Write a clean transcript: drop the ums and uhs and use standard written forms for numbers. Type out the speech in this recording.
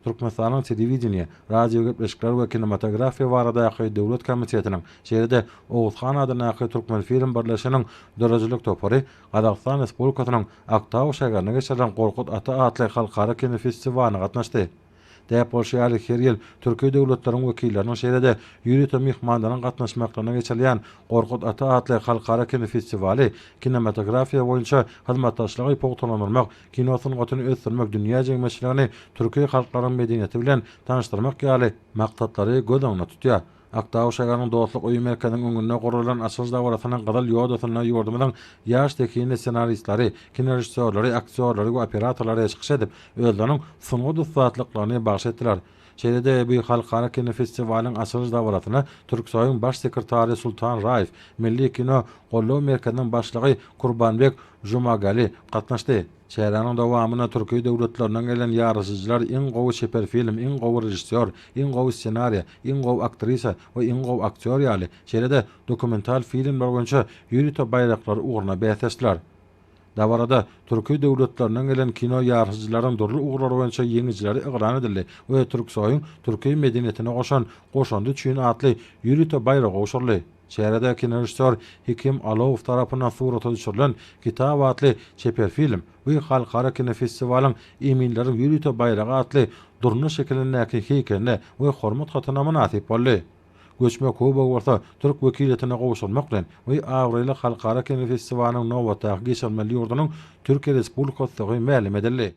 Türkmenistanyň Telewideniýe, radiogepleşikler we kinematografiýa baradaky döwlet komitetiniň, şeýle-de Oguzhan adyndaky Türkmenfilm birleşiginiň döredijilik topary Gazagystan Respublikasynyň Aktau şägerinde geçirilen Gorkut ata atly halkara kinofestiwalyna gatnaşdy. Däp bolşy ýaly, her ýyl türki döwletleriň wekilleriniň, şeýle-de ýörite myhmanlaryň gatnaşmaklygyna geçirilýän Gorkut ata atly halkara kinofestiwaly kinematografiýa boýunça hyzmatdaşlygy pugtalandyrmak, kino sungatyny ösdürmek, dünýä jemgyýetçiligini türki halklaryň medeniýeti bilen tanyşdyrmak ýaly maksatlary göz öňünde tutýar. Aktau şäheriniň Dostluk öýi merkeziniň öňünde guralan açylyş dabarasynyň gyzyl ýodasynda ýurdumyzyň ýaş zehinli ssenaristleri, kinorežissýorlary, aktýorlary we operatorlary çykyş edip, özleriniň sungat ussatlyklaryny bagyş etdiler. Şeýle-de bu halkara kinofestiwalyň açylyş dabarasyna Türksoýyň baş sekretary Sultan Raýew, Milli kino goldaw merkeziniň başlygy Kurbanbek Jumagali gatnaşdy. Çäräniň dowamynda türki döwletlerinden gelen ýaryşyjylar iň gowy çeper film, iň gowy režissýor, iň gowy ssenariýa, iň gowy aktrisa we iň gowy aktýor ýaly, şeýle-de dokumental filmler boýunça ýörite baýraklar ugrunda bäsleşdiler. Dabarada türki döwletlerinden gelen kino ýaryşyjylaryň dürli ugurlar boýunça ýeňijileri yglan edildi we Türksoýyň türki medeniýetine goşan goşandy üçin atly ýörite baýrak gowşuryldy. Çärede kinorežissýor Hekim Alowow tarapyndan surata düşürilen Kitap atly çeper film we halkara kinofestiwalyň eminleriň ýörite baýragy atly durna şekilindäki heýkeline we hormat hatyna mynasyp boldy. Göçme kubogy bolsa türk wekiliýetine gowşurmak bilen, bu abraýly halkara kinofestiwalyň nobatdaky geçirilmeli ýurdunyň Türkiýe Respublikasydygy mälim edildi.